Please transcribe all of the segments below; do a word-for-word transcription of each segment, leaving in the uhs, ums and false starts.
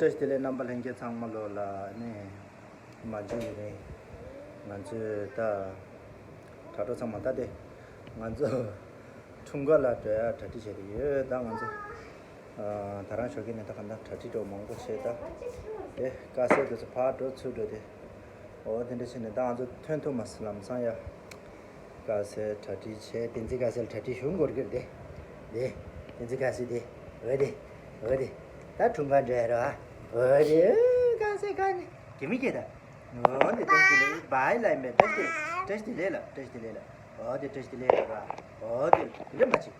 བཀྲ་ཤིས་བདེ་ལེགས། རྣམ་པ་ལྷན་རྒྱས་ཚང་མ་ལོ་ལ་ནི་མ་འཇུ་ཡི་རིང་ང་ཚོས་ད་དྲ་གྲོགས་ཚང་མ་ད་དེ་ང་ཚོ་འཁྲུངས་སྐར་ལ་འགྲོ་ཡ་གྲ་སྒྲིག་བྱས་ཏེ་ཡོད། ད་ང་ཚོ་ད་རང་ཞོགས་ཀྱི་ནས་ད་ག་ད་གྲ་སྒྲིག་འགྲོ་མང་པོ་བྱས། ད་དེ་དཀའ་སེལ་དེ་ཚོ་ཕར་འགྲོ་ཚུར་འགྲོ་དེ། འོ་དེ་འདྲ་བྱས་ནས་ད་ང་ཚོ་ཐོན་ཐུབ་མ་སོང་། ལམ་སང་ཡ་དཀའ་སེལ་གྲ་སྒྲིག་བྱས། བསྟན་འཛིན་དཀའ་སེལ་གྲ་སྒྲིག་ཞུ་འགོར་གྱི་རེད་དེ། དེ་བསྟན་འཛིན་དཀའ་སེལ་དེ་འོ་དེ་འོ་དེ་ད་འཁྲུངས་སྐར་འགྲོ་ཡ་རེད་བ། འོ་དེ་དཀའ་སེལ་ག་ནས་གི་མི་སྐྱེ་ད། འོ་དེ་བཀྲ་ཤིས་བདེ་ལེགས། བཱའི་ལབ་མེད། བཀྲ་ཤིས་བདེ་ལེགས། བཀྲ་ཤིས་བདེ་ལེགས་ལ། བཀྲ་ཤིས་བདེ་ལེགས་ལ། འོ་དེ་བཀྲ་ཤིས་བདེ་ལེགས་ལ། འོ་དེ་དེ་འདྲ་མ་བྱེད།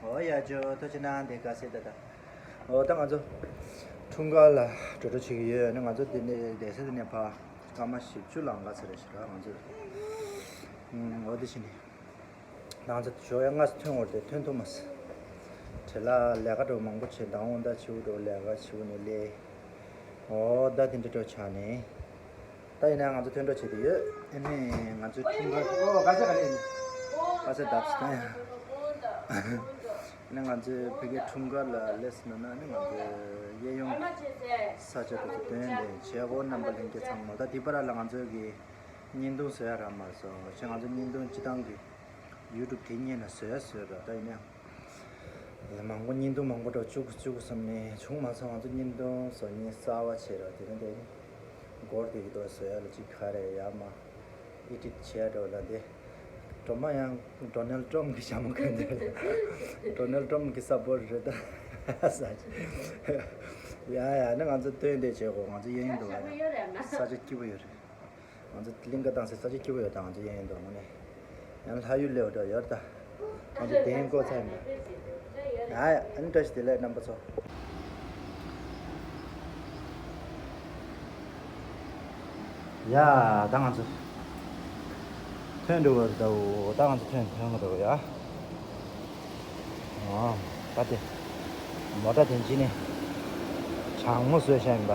འོ་ཡ་ཇོ་ཐུགས་རྗེ་གནང་། དེ་དཀའ་སེལ་ད་ད། འོ་ད་ང་ཚོ་འཁྲུངས་སྐར་ལ་འགྲོ་འགྲོ་བྱེད་ཀྱི་ཡོད། ནི་ང་ཚོ་འདི་ནས་བསྡད་ས་འདི་ནས་ཕར་སྐར་མ་བཞི་བཅུ་ལ་ལྷག་ཙམ་རེད་ཤག་ར། ང་ཚོ་ཨུམ། འོ་དེ་བྱས་ནས་ང་ཚོ་ཞོགས་ཡ་སྔ་ས་ཐོན་འོར་དེ་ཐོན་ཐུབ་མ་སོང་། བྲེལ་ལ་ལས་ཀ་འགྲོ་མང་པོ་བྱས། མདང་དགོང་ད་ཕྱི་པོ་འགྲོ་ལས་ཀ་ཕྱི་པོ་ནས་སླེབས། འོ་ད་དེ་འདྲ་འགྲོ་ཆགས་ནས། ད་ཡིན་ན་ང་ཚོ་ཐོན་འགྲོ་བྱེད་དུ་ཡོད། ཨེ་ནས་ང་ཚོའི་འཁྲུངས་སྐར། ཨོ་ག་ས་ག་ལེ་ཡིན། ག་ས་བརྡབས་སོང་ཡ། ཨེ་ནས་ང་ཚོའི་ཕ་གིའི་འཁྲུངས་སྐར་ལ་སླེབས་སོང་ན་ནི་ང་ཚོའི་གཡས་གཡོན་ས་ཆ་དེ་ཚོ་སྟོན་ཏེ་བྱེད་དགོས། རྣམ་པ་ལྷན་རྒྱས་ཚང་མ། ད་དེ་བར་ལ་ང་ཚོའི་གི་བརྙན་ཐུང་བཟོ་ཡ་རག་མ་སོང་། ཞེས་ང་ཚོ་བརྙན་ཐུང་སྤྱི་བཏང་གི་ཡུ་ཊུབ་དེ་སྔོན་ལ་བཟོ་ཡ་བཟོས་ར། ད་ཡིན་ན་ཡང་། མང་པོ་བརྙན་ཐུང་མང་པོ་འདྲ་བཅུག་བཅུག་བསམ་ནས་བྱུང་མ་སོང་། ང་ཚོ་བརྙན་ཐུང་བཟོ་མཁན་གསར་པ་བྱས་ར། དེ་ནས་དེ་འགོར་དེ་གི་དོ་བཟོ་ཡ་ལ་ཅིག་ག་རེ་ཡ་མ་ཨེ་ཌིཊ་བྱས་འགྲོ་ལ་དེ་སྒྲོལ་མ་ཡང་ཌོ་ནལ་ཊམ་གི་ཞྭ་མོ་གོན་དེ་རེད། ཌོ་ནལ་ཊམ་གི་སཔོརཊ་རེད་ད། ས་ཆ་ཡ་ཡ་ནི་ང་ཚོ་སྟོན་དེ་བྱས་གོ། ང་ཚོ་གཡས་གཡོན་དུ་བ་ས་ཆ་སྐྱིད་པོ་ཡོད་རེད། ང་ཚོ་གླིང་ག་བཏང་སའི་ས་ཆ་སྐྱིད་པོ་ཡོད་ད། ང་ཚོ་གཡས་གཡོན་དུ་དངོས་གནས་ཡང་ལྷ་ཡུལ་ལེའུ་འདྲ་ཡོད་ད། ང་ཚོ་གདན་བསྐོར་ཚར་ཡིན་པ། ཡ་ཡ་ཨ་ནི་བཀྲ་ཤིས་བདེ་ལེགས་རྣམ་པ་ཚོ། ཡ་ད་ང་ཚོ་ཐོན་འགྲོ་བར་ད། འོ་ད་ང་ཚོ་ཐོན་ཐོན་གི་འགྲོ་ཡ། ཨོ། ད་དེ་མོ་ཊ་དེ་ཅི་ནས་གྲང་མོ་བཟོས་བཞག་ཡིན་པ།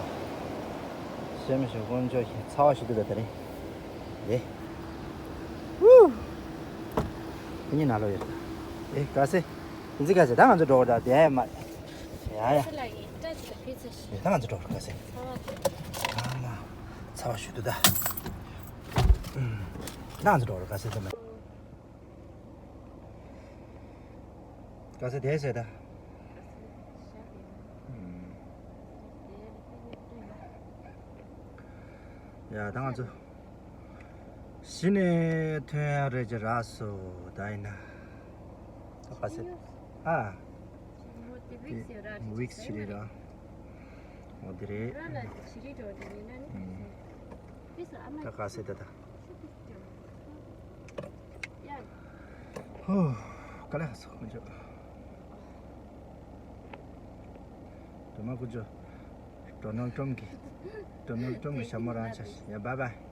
སེམས་ཤུགས་དཀོན་མཆོག་གི་ཚ་བ་ཞིག་འདུག་ད་དེ་རིང་། ཨེ། ཧུ། ཁྱེད་གཉིས་ན་ལོ་ཡོད། ཨེ་ག་སེ། ཨིན་ཙི་ག་སེ། ད་ང་ཚོ་འགྲོ་བ་ད་དེ་མ། ཡ་ཡ། ཡ་ད་ང་ཚོ་འགྲོ་བ་ག་སེ། ཨ་མ། ཚ་བ་ཞིག་འདུག་ད། ཨུམ། ད་ང་ཚོ་འགྲོ་བ་ག་སེ་ད་མ། ག་ས་དེ་ཟེར་ད། ཡ་ད་ང་ཚོ་གཞི་ནས་ཐོན་ཡ་རེད་ཅེ་རག་སོ། ད་ཡིན་ན་ད་ག་ས་ཨ་དེ་ཝིག་སི་ཅི་རེད་ར། འོ་དེ་རེད། ད་ག་ས་ད་ད། ཧོ། དཀའ་ལས་ཁག་སོང་། ཀུན་སྤྱོད། སྒྲོལ་མ་ཀུན་སྤྱོད། ཌོ་ནལ་ཊམ་གྱི། ཌོ་ནལ་ཊམ་གྱི་ཞྭ་མོ་རང་ཆགས་ཤིག་ཡ་བཱའི་བཱའི།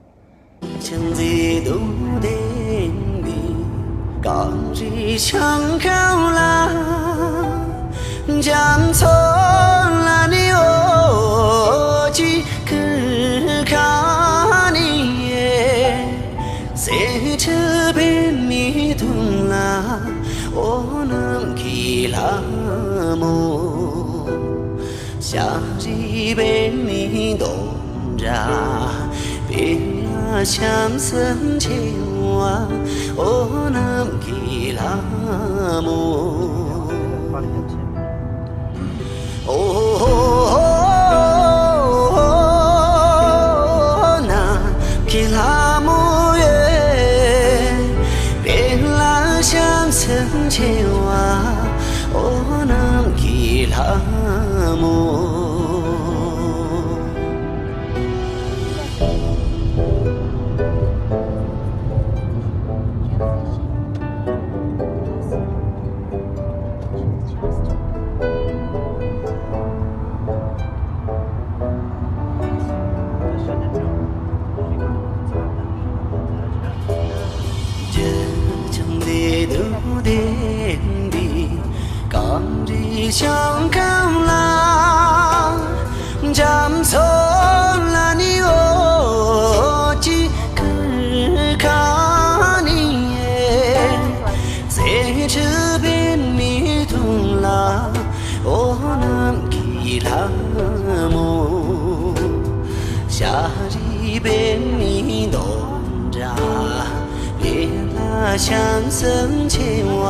བྱམས་སེམས་ཆེ་བ་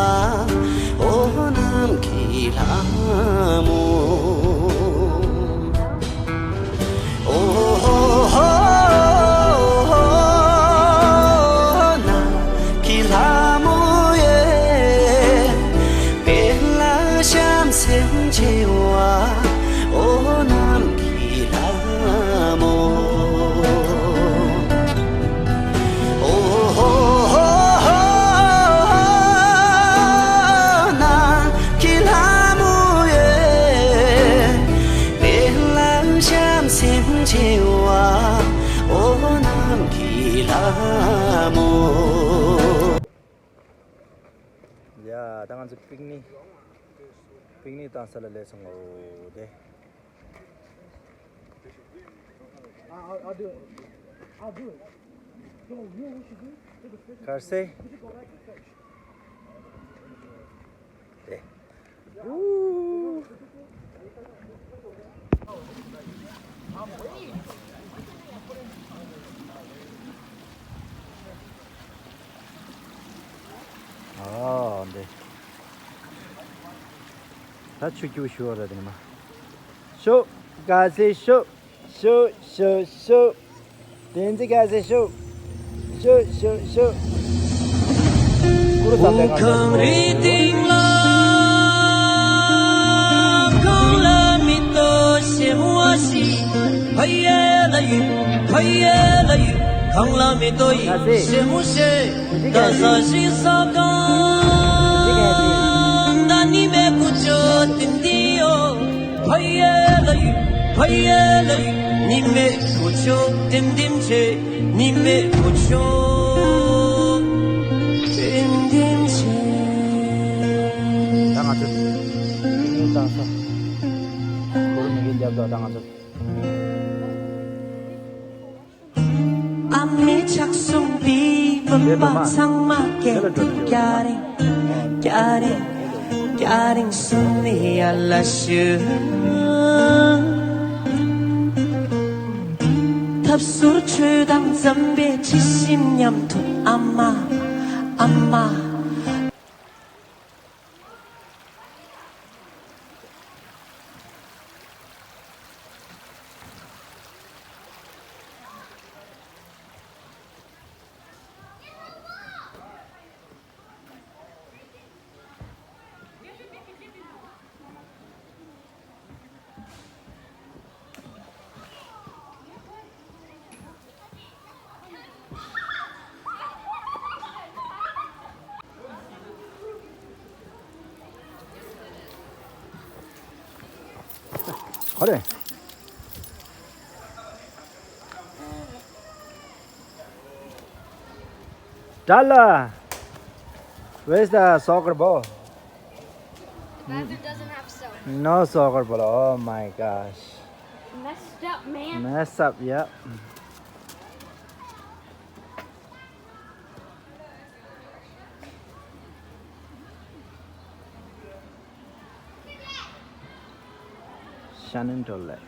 འོ་ནམ་མཁའི་ལྷ་མོ། འོ་ནམ་མཁའི་ལྷ་མོ་ཡེ། དཔལ་ལ་བྱམས་སེམས་ཆེ་བ་འོ་ནམ་མཁའི་ལྷ་མོ། འོ་ནམ་མཁའི་ལྷ་མོ་ཡེ། དཔལ་ལ་བྱམས་སེམས་ཆེ་བ་འོ་ནམ་མཁའི་ལྷ་མོ། ཡ། ད་ང་ཚོ་པིག་ནིག་པིག་ནིག་བཏང་ས་ལ་སླེབས་སོང་ངོ་། དེ། གར་སེ། དེ། ཨུ། ཨ། འདི། ད་ཆུ་རྒྱུག་ཞུ་བ་རེད་དེ་ནི་མ། ཤོག་ག་ཚེ་ཤོག་ཤོག་ཤོག་ཤོག་བསྟན་འཛིན་ག་ཚེ་ཤོག་ཤོག་ཤོག་ཤོག་ཀུ་རུ་ཙམ་པའི་ངང་ཚུལ། ཕ་ཡེ་ལ་ཡུ། ཕ་ཡེ་ལ་ཡུ། གང་ལ་མི་ལྟོ་ཡི། ཤེ་མུ་ཤེ། ད་ས་ཞི་ས་གང་། ད་ནི་མེ་ཀུ་ཅོ་ཏིན་ཏི་ཡོ། ཕ་ཡེ་ལ་ཡུ། ཕ་ཡེ་ལ་ཡུ། ནི་མེ་ཀུ་ཅོ་ཏིན་ཏིན་ཆེ། ནི་མེ་ཀུ་ཅོ་ཏིན་ཏིན་ཆེ། ད་ང་ཚོ་ཡིན་ཙང་ས་ཁོར་མི་གི་རྒྱབ་དོ། ད་ང་ཚོ། ཨ་མའི་ཕྱག་ཟུང་འདིས་བུམ་པ་ཚང་མ་སྐྱེ་ཐུབ། རྒྱ་རིང་རྒྱ་རིང་རྒྱ་རིང་སོང་ནས་ཡར་ལ་ཞུ། ཐབས་ཟུར་ཆོས་དང་འཛམ་བུའི་ཇི་བཞིན་མཉམ་དུ། ཨ་མ་ཨ་མ། ཨ་རེ། Dala, where's the soccer ball? Rabbit doesn't have soap. No soccer ball. Oh my gosh. Messed up, man. Mess up, yep. Shenandoah Lake.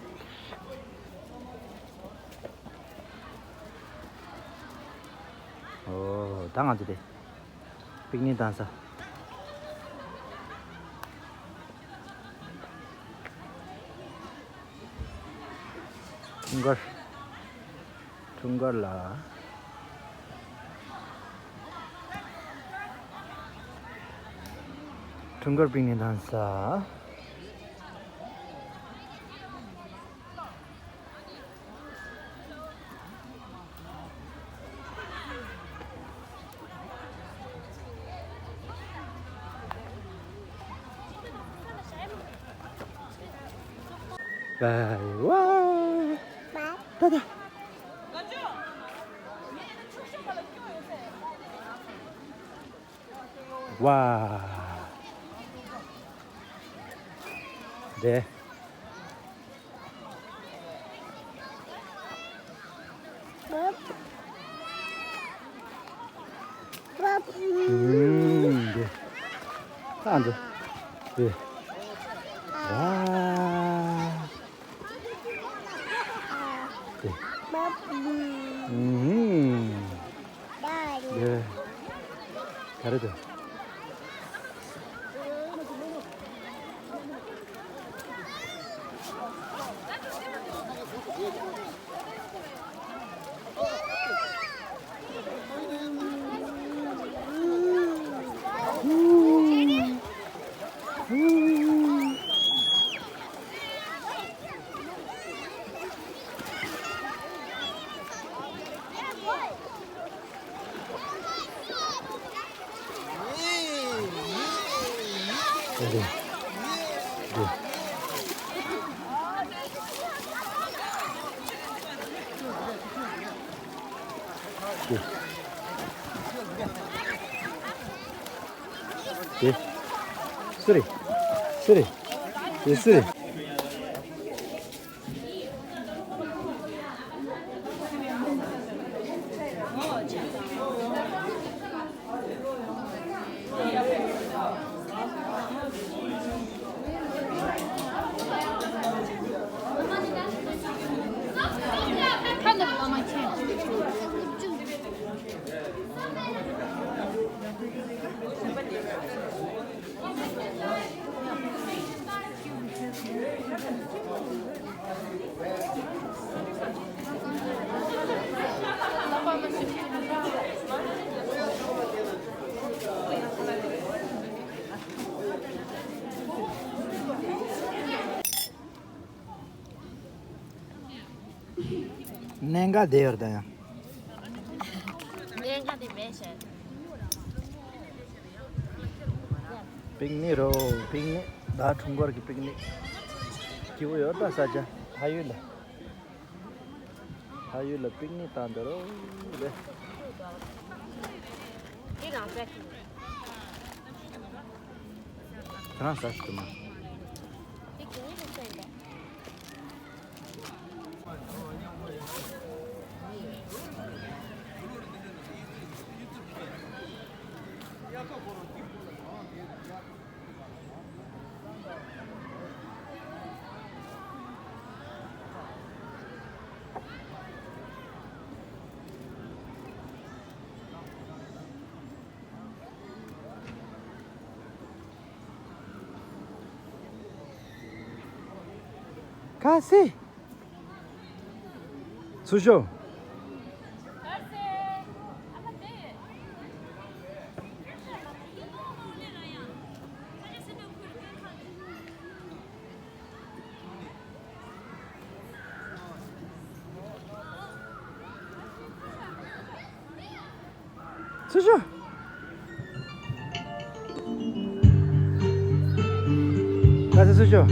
ཨོ། ད་ང་ཚོ་དེ་པིག་ནིག་བཏང་ས། འཁྲུངས་སྐར། འཁྲུངས་སྐར་ལ། འཁྲུངས་སྐར་པིག་ནིག་བཏང་ས། ད་ད། ཝ། དེ། ཨུམ། དེ། ཨ་འདི། དེ། ཝ། དེ། ཨུམ། དེ། ག་རེ་འདུག་སུ་རེད། སུ་རེད། དེ་སུ་རེད། གནད་འགག་དེ་ཡོད་ད་ཡང་། གནད་འགག་དེ་མེད་ཤག་པིག་ནིག་རོ། པིག་ནིག་ད་འཁྲུངས་སྐར་གྱི་པིག་ནིག་སྐྱིད་པོ་ཡོད་ད། ས་ཆ་ཕ་ཡུལ་ལ། ཕ་ཡུལ་ལ་པིག་ནིག་བཏང་འདོད་རོ་རེད། འདི་རང་ཟ་ཤི་དུ་མ། འདི་གི་ནི་ལུགས་སྲོལ་ཡིན་པས། ཁ་སི། ཚུར་ཤོག་ཚུར་ཤོག་ག་ཚོད་ཚུར་ཤོག་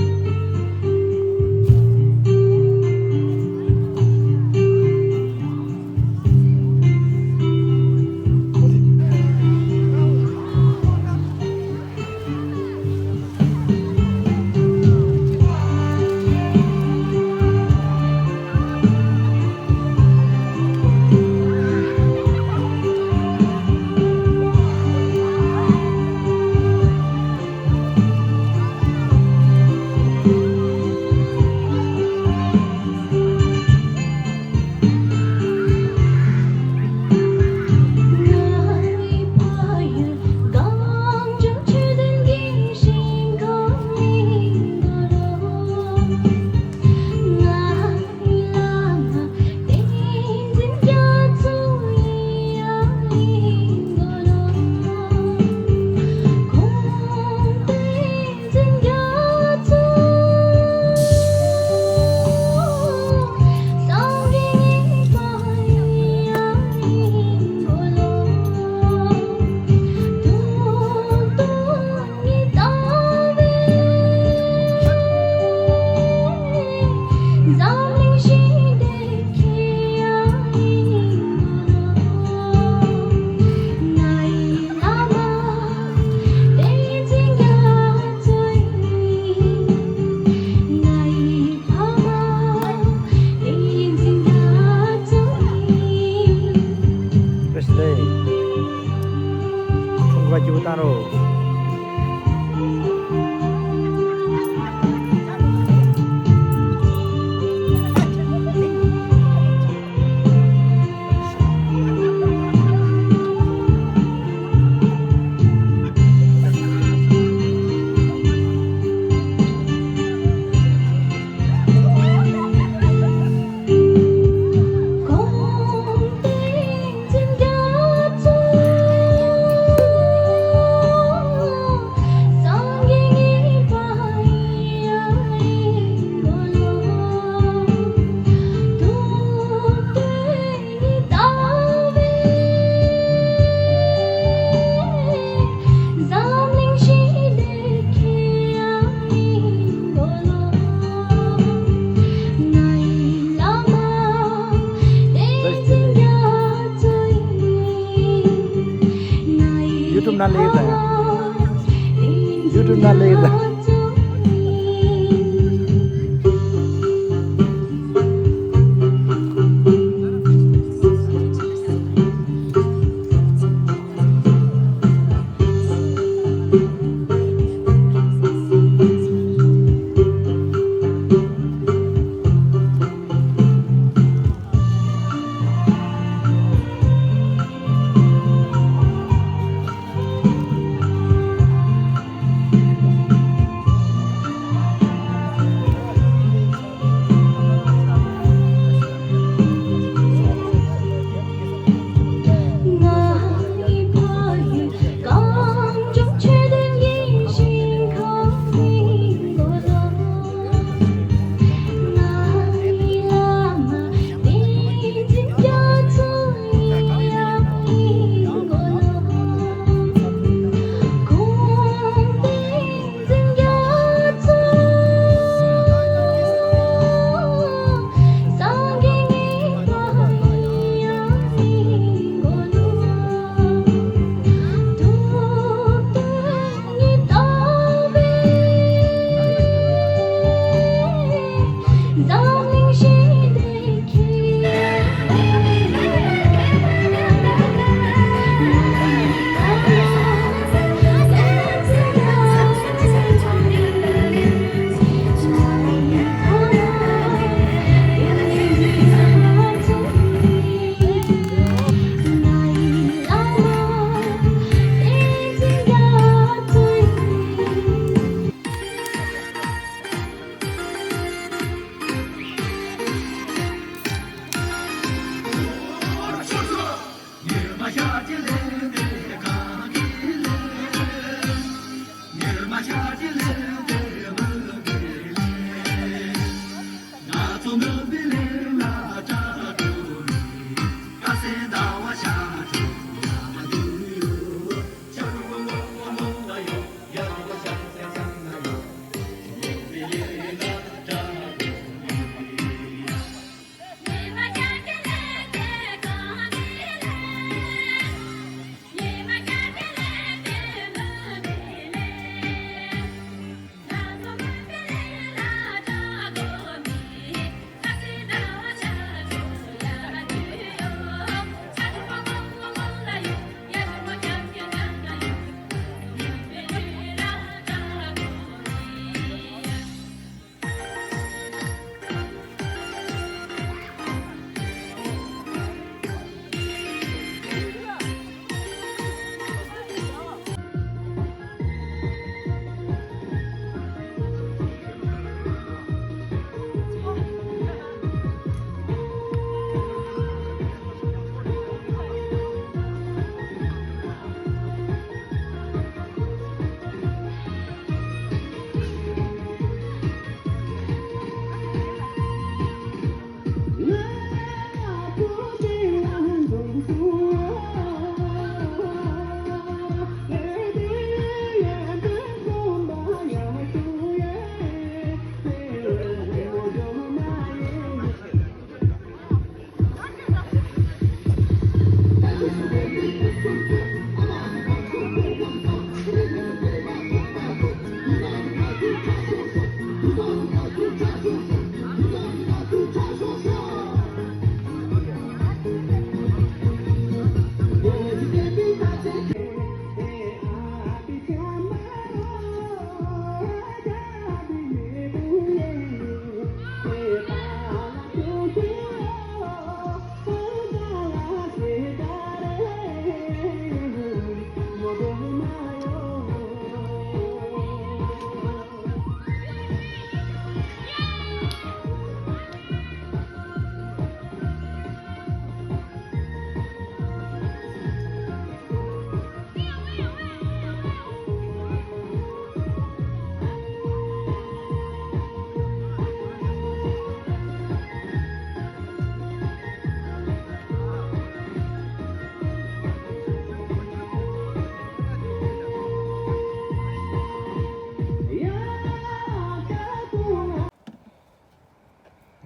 བཀྲ་ཤིས་བདེ་ལེགས། འཁྲུངས་སྐར་སྐྱིད་པོ་བཏང་རོགས། ན་ལེགས་དང་། ཡུ་ཊུབ་ན་ལེགས་དང་།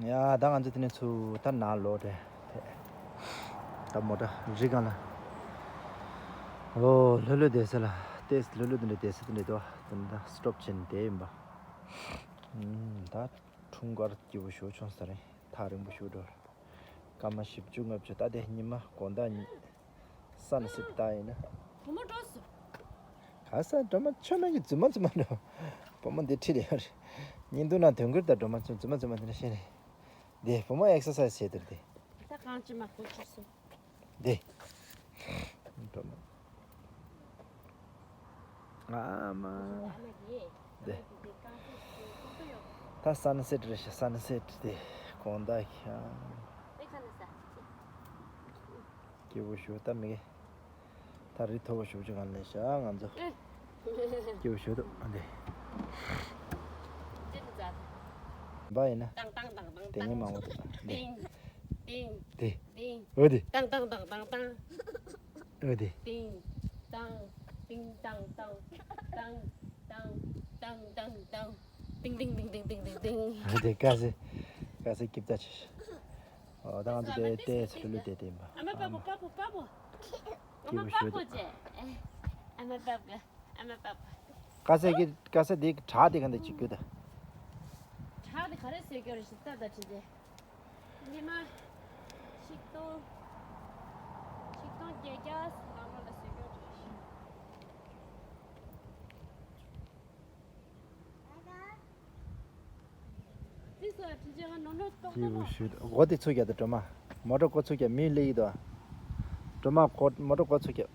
ཡ། ད་ང་ཚོ་དེ་ནས་ཚུར་ད་ནང་ལོག་རེད། ད་མོ་ཊ་རི་སྒང་ལ། ཨོ་ལྷོད་ལྷོད་བསྡད་ས་ལ། ཏེས་ལྷོད་ལྷོད་དེ་འདྲ་བསྡད་ས་དེ་འདྲ་འདུག་དེ་འདྲ་སི་ཊོབ་བྱས་ནས་བསྡད་ཡིན་པ། ཨུམ། ད་འཁྲུངས་སྐར་སྐྱིད་པོ་ཞེ་པོ་བྱུང་ས་རེད། ཐག་རིང་པོ་ཞེ་པོ་འགྲོ། སྐར་མ་བཞི་བཅུ་ལྔ་བཅུ། ད་དེ་ཉི་མ་དགོང་དག་ཉི་སན་སེ་ཊི་ལྟ་ཡིན་ན། བུ་མོ་འགྲོ་སོང་། ག་ས་སྒྲོལ་མ་ཆོས་སྨན་གྱི་རྫུན་མ་རྫུན་མ་འགྲོ། བུ་མོ་འདི་ཁྲིད་ཡོད་རེད། བརྙན་ཐུང་ནང་དོན་ཁུར་དང་སྒྲོལ་མ་ཆོས་རྫུན་མ་རྫུན་མ་འདི་འདྲ་བཤད་རེད། འདི་བུ་མོ་ཨེག་སར་སའི་ཛི་བྱེད་དུས་འདི། ད་གང་ཅི་མ་གོ་ཆུ་སོང་། འདི། སྒྲོལ་མ། ཨ་མ། འདི། ད་སན་སེ་ཊི་རེད་ཤག་སན་སེ་ཊི་འདི། དགོང་དག་ཤག་སྐྱིད་པོ་ཞེ་པོ་ད་མི་གི། ད་རི་མཐོ་པོ་ཞེ་པོ་ཅིག་སྒང་ལ་སླེབས་ཤག་ང་ཚོ། སྐྱིད་པོ་ཞེ་པོ་འདུག་ཨ་འདི། འདི་ནི་ཛ། འབའ་ཡིན་ན། ཏང་ཏང་ཏང་ཏང་དེ་ངས་མང་པོ་འདུག་ཨ་འདི། ཏིང་། ཏིང་། འདི། འདི། འོ་འདི། ཏང་ཏང་ཏང་ཏང་ཏང་། འོ་འདི། ཏིང་། ཏང་། ཏིང་ཏང་ཏང་། ཏང་། ཏང་། ཏང་ཏང་ཏང་། ཏིང་ཏིང་ཏིང་ཏིང་ཏིང་ཏིང་ཏིང་། འོ་འདི། དཀའ་ཚེགས། དཀའ་ཚེགས་སྐྱིད་པོ་ཅིག་ཨོ་ད་ང་ཚོ་དེ་ལྟས་ལྷོད་ལྷོད་བསྡད་དེ་ཡིན་པ། ཨ་མ་པ་པོ་པ་པོ་པ་པོ། ཨ་མ་པ་པོ་ཅེ། ཨ་མ་པ་པོ། ཨ་མ་པ་པོ། དཀའ་ཚེགས་ཀྱི་དཀའ་ཚེགས་དེ་གི་བྲག་དེ་ག་འདྲ་ཅིག་རྒྱུ་ད། བྲག་དེ་ག་རེ་བཟོས་རྒྱུ་རེད་ཞིག་ལྟ་ད་ཁྲི་ཚེ། ཉི་མ། ཆིག་སྟོང་། ཆིག་སྟོང་བརྒྱད་བརྒྱ་ནང་ལོགས་ལ་བཟོས་རྒྱུ་རེད་ཞིག་སྐྱིད་པོ་ཞིག་སྒོ་དེ་ཚུགས་རྒྱག་དང་སྒྲོལ་མ། མོ་ཊ་སྒོ་ཚུགས་རྒྱག་མི་སླེབས་ཀྱི་འདུག་སྒྲོལ་མ་སྒོ་མོ་ཊ་སྒོ་ཚུགས་རྒྱག